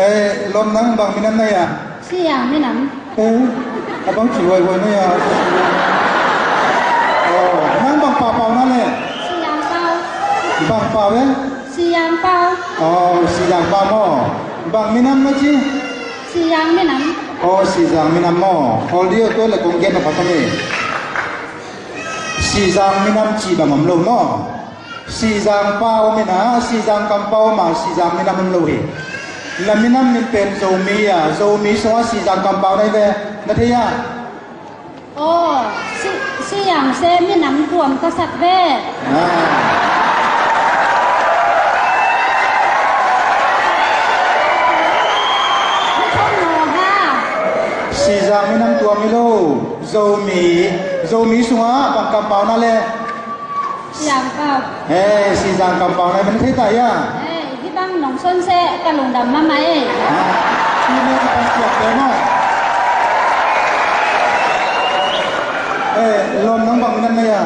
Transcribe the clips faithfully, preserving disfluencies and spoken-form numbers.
Eh, lawm, nang bang minam na hia? Siang minam. Eh, a bang ci huaihuai na hia? Oh, nang bang pau pau na le? Siang pau. Bang pau eh? Siang pau. Oh, Siang pau maw. Bang minam na ci? Siang minam. Oh, Siang minam maw. Hol dih o, tua le kong gen na pha kami. Siang minam ci bang om lo maw. Siang pau om in a, Siang kampau om a, Siang minam om lo hi. Na minam min pen Zomi a, Zomi sungah Siang kampau na hi ve, na thei a? Aw, si, Siang se minam tuam ka sak ve. Ah. Siang minam tuam hi lo, Zomi, Zomi sungah bang kampau na le? Siang pau. He, Siang kampau na hi, na thei ta hia? He, hih bang nong son seh ka lungdam mahmah e. Ha? Hih bang ka pan siang te maw. He, lawm, nang bang minam na hia?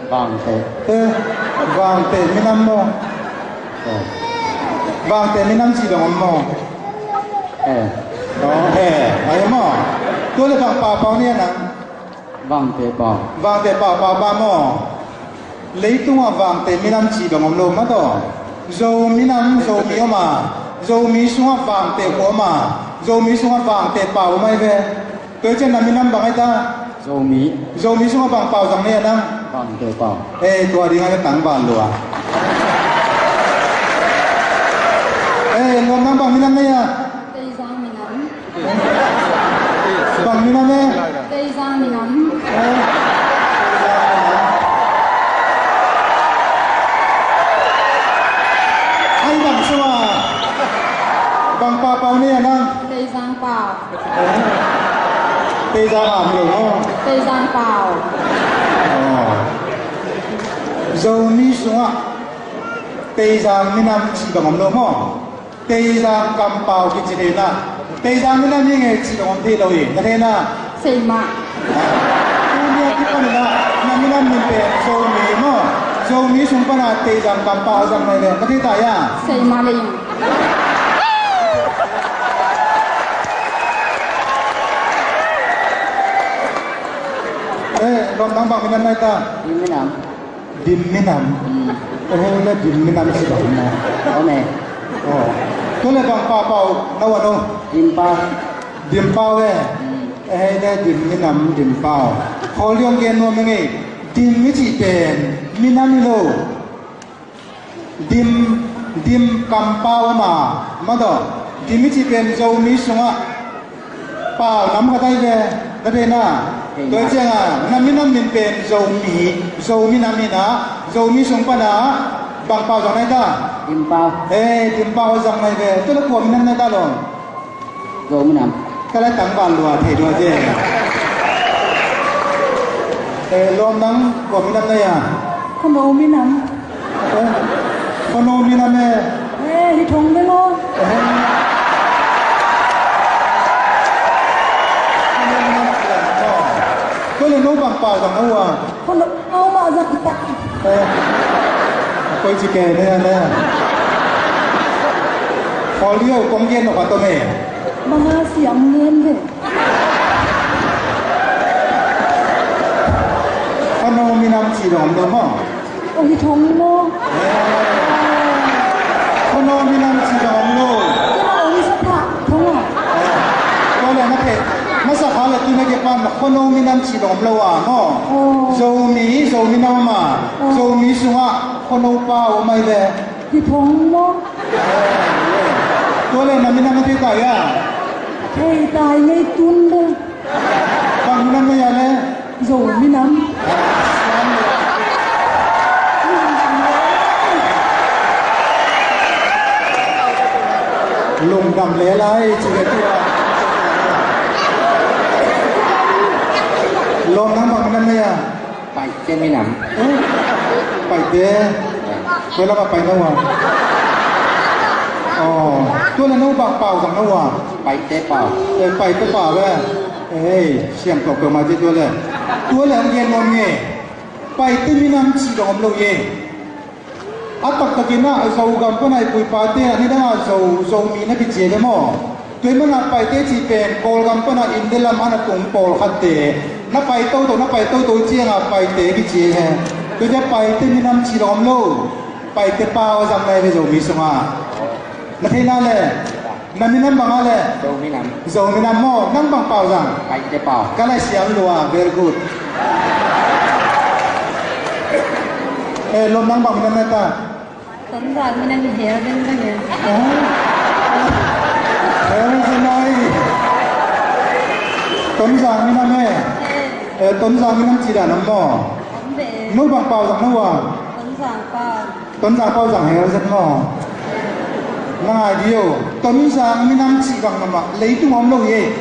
Vangte. He, Vangte minam maw. He. Vangte minam ci bang om maw. He. Oh, he. Ai maw. Tua le bang pau pau na hia nang? Vangte pau. Vangte pau, pau, pau maw. Leitungah Vangte minam ci bang om lo mah tawh. Zo minam, Zomi om a, Zomi sungah Vangte khua om a, Zomi sungah Vangte pau om ahi ve. Tua ciang na minam bang ahi ta? Zomi. Zomi sungah bang pau zang na hia nang? Vangte pau. Eh, tua ding ahi ve, tangval lua. Eh, lawm, nang bang minam na hia? Teizang minam. Bang minam e? Teizang minam. Ai bang sua. Bang pau pau na hia nang? Teizang pau. Teizang a mi lo. Teizang pau. Oh. Zomi sungah Teizang minam ci bang om lo maw. Teizang kampau kici thei na. Teizang minam hi ing e ci bang om thei lo hi. Na thei na. Sei mah. Tuni a kipan in a, na minam min pen Zomi maw. Zomi sung pan a Teizang kampau zang na hi ve. Na thei ta hia? Sei mah le ing. Eh, lawm, nang bang minam na hia ta? Minam. Dim minam. Mm. Ehei le dim minam ci bang na. Om e. Oh. Tua le bang pau pau na uh a no? Dim pau. Dim pau e. Mm. Ehei le dim minam, dim pau. Khawl dih hong gen nuam ing e. Dim i cih pen minam hi lo. Dim, dim kampau om a, mah tawh. Dim i cih pen Zomi sungah pau nam khat ahi ve, na thei na. Thei na. Tua ciang a, na minam min pen Zomi, Zomi nam hi na, Zomi sung pan a, bang pau zang na hi ta? Dim pau. Eh, dim pau zang na hi ve. Tua le kua minam na hi ta lawm? Zomi nam. Ka le tangval lua thei lua ci. Eh, lawm, nang kua minam na hia? Khuano minam. Eh, Khuano minam e. Eh, hi thong bel aw. Eh. Tua le no bang pau zang na uh a? Khuano, au mah zang ta. Eh. Koi ci ke ne ne. Khawl dih o, kong gen nop a tom e. Bang a siam ngen ve. Khuano minam ci dong om lo maw. Aw, hi thong maw. Khuano minam ci dong om lo. Khuano minam ci dong om lo. Tua le na thei, masa kha le tu na kipan Khuano minam ci dong om lo a maw. Aw. Zomi, Zomi nam a, aw, Zomi sungah Khuano pau om ahi ve. Hi thong maw. Tua le na minam a thei ta hia? Thei ta hi ngei tun dong. Bang minam na hia le? Zo minam. Lungdam le lai ci ve tua. Lawm, nang bang minam na hia? Paite minam. Eh? Paite. Koi lam a pai na uh a? Aw, tua le no bang pau zang na uh a? Paite pau. Eh, Paite pau ve. Eh, siam tawh peuhmah ci tua le. Tua le hong gen nuam nge. Paite minam ci dong om lo e. A taktakin ah Zogam pana i pu i pate ah nidangah Zo, Zomi na kici hi ve maw? Tua ahih manin ah Paite cih pen Kawlgam pana India lam a na tung pawlkhatte na pai toto, na pai toto ciangah Paite kici hi. Tua ciah Paite minam cih lo om lo. Paite pau a zang na hi ve Zomi sungah. Na theihna le. Na minam bang a le? Zo minam. Zo minam maw, nang bang pau zang? Paite pau. Ka lai siam lua, very good. Eh, Lom nang bang minam na ta? Tonzang minam hi, Hell Zen bang hi. Oh. Hell Zen ai. Tonzang minam eh. Eh, Tonzang minam cih dan om maw? Om ve. No bang pau zang no a? Tonzang pau. Tonzang pau zang hi Hell Zen maw? Na ngai dih o. Tonzang minam cih bang mahmah leitung om lo hi.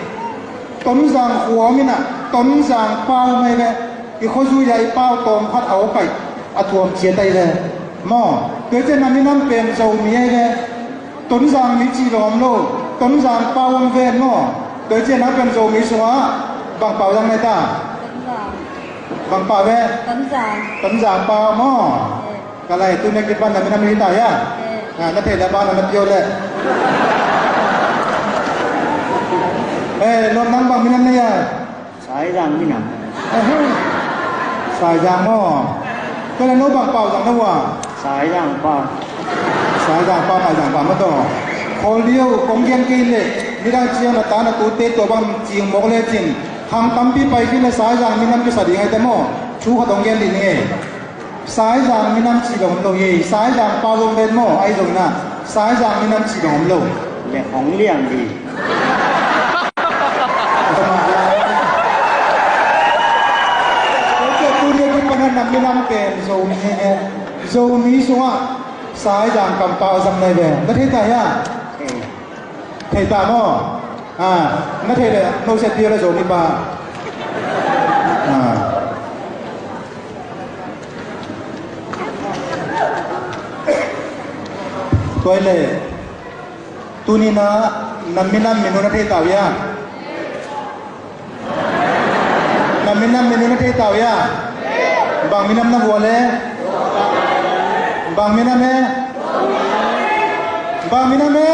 Tonzang khua om in ah Tonzang pau mai ve. I khuazui ah i pau tawm khat a aw kaih a tuam ciat ai ve. Maw? Tua ciah na minam pen Zomi ai ve. Tonzang mi cih lo om lo. Tonzang pau om ven maw? Tua ciah na pen Zomi sungah bang pau zang na hi ta? Tonzang. Bang pau ve? Tonzang. Tonzang pau maw? Eh. Ka lai, tuni a kipan na minam hi ta hia? Eh. Ah, na theih le a ban na pio le. Eh, Lom nang bang minam na hia? Saizang minam. Ahem. Saizang maw? Tua le no bang pau zang na uh a? Saizang pau. Saizang pau, Saizang pau maw taw. Khawl dih o, kong gen kei leh nidang ciang na ta na tute tua bang cing mawk lecin hang tampi pai khin le Saizang minam kisa ding ai te maw? Thu khat hong gen dih ning ei. Saizang minam cih dong om lo hi. Saizang pau zong ven maw? Ahi zongin ah Saizang minam cih dong om lo. Le hong liang dih. Tua ciah tuni a kipan a na minam pen Zomi hi nge. Zomi sungah Saizang kampau a zang na hi ve. Na thei ta hia? Thei. Thei ta maw? Ah, na thei le no siat pia le Zomi pa. Ah. Tua le. Tuni na, na minam minu na thei ta uh hia? Na minam minu na thei ta uh hia? Bang minam na vua le? Bang minam e? Bang minam e?